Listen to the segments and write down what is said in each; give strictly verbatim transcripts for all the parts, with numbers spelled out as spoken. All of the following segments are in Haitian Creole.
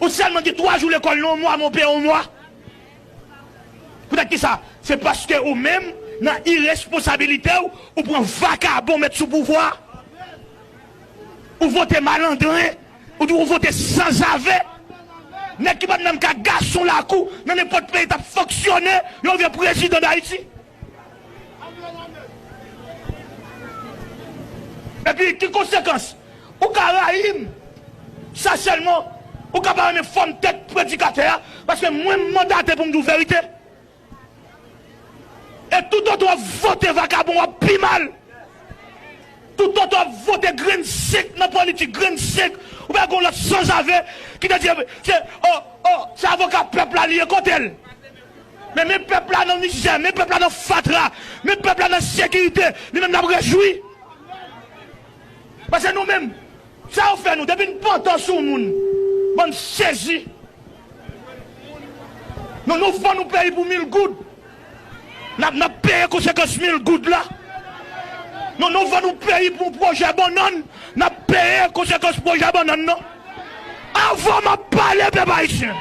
Ou sèlman gen twa jou lekòl nan yon mwa, men w peye yon mwa. Poutèt kisa? Se paske ou menm, nan iresponsabilite w, ou pran vakabon met sou pouvwa. Ou vote malandren. Ou di ou vote sanzave. Nèg ki pa t menm ka gason lakou nan nenpòt peyi t ap fonksyone, yo vin prezidan Dayiti. Epi, ki konsekans? Ou ka rayi m. Sa sèlman, ou ka pa renmen fòm tèt predikatè a, paske mwen m mandate pou m di w verite. E toutotan w ap vote vakabon, w ap pi mal. Toutotan w ap vote grenn senk nan politik, grenn senk, ou pa gon lòt sanzave ki te di, se, o, o, se avoka pèp la li ye, kote l? Men, men pèp la nan mizè, men pèp la nan fatra, men pèp la nan sekirite, li menm l ap rejwi. Paske nou menm, sa yo fè nou, depi n pantan sou moun, bann sezi. Nou, nou vann nou peyi pou mil goud. N ap, n ap peye konsekans mil goud la. Nou, nou vann nou peyi pou pwojè bannann. N ap peye konsekans pwojè bannann nan. Avan m ap pale, pèp ayisyen.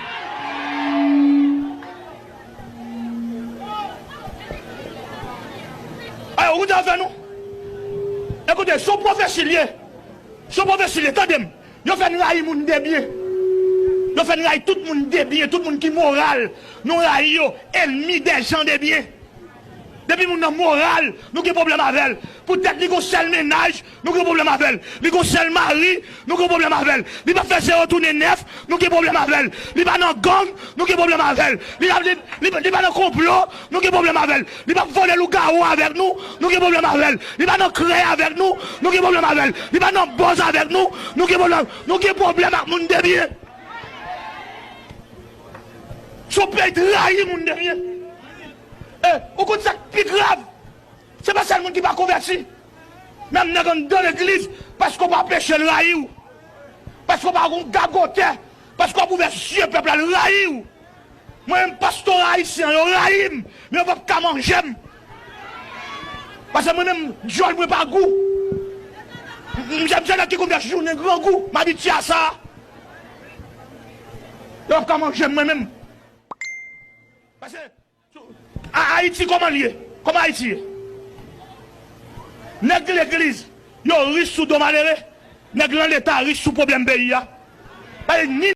Ayo, ou ta fè nou? Ekoute, se yon pwofesi l ye. Se yon pwofesi l ye, tande m. Yo fè n rayi moun de byen. Yo fè n rayi tout moun de byen, tout moun ki moral. Nou rayi yo, enmi dè jan de byen. Depi moun nan moral, nou gen pwoblèm avè l. Poutèt li gon sèl mennaj, nou gen pwoblèm avè l. Li gon sèl mari, nou gen pwoblèm avè l. Li pa fè zewo tounen nèf, nou gen pwoblèm avè l. Li pa nan gang, nou gen pwoblèm avè l. Li, li, li, li pa nan konplo, nou gen pwoblèm avè l. Li pa vòlè lougawou avèk nou, nou gen pwoblèm avè l. Li pa nan krèy avèk nou, nou gen pwoblèm avè l. Li pa nan bòz avèk nou, nou gen pwoblèm. Nou gen pwoblèm ak moun de byen. Se yon peyi trayi moun de byen. E, ou konn sa k pi grav? Se pa sèl moun ki pa konvèti. Menm nèg anndan legliz, paske w pa peche, l rayi w. Paske w pa gon gagotè, paske w ap ouvè zye pèp la, l rayi w. Mwen menm, pastè ayisyen an, yo rayi m, men yo p ap ka manje m. Paske mwen menm, dyòl mwen pa gou. M, m, m se nèg ki konn fè jounen grangou, m abitye a sa. Yo p ap ka manje m, mwen menm. Paske A-, Ayiti kòman l ye? Kòman Ayiti ye? Nèg legliz, yo rich sou do malere. Nèg lan leta rich sou pwoblèm peyi a. Paske ni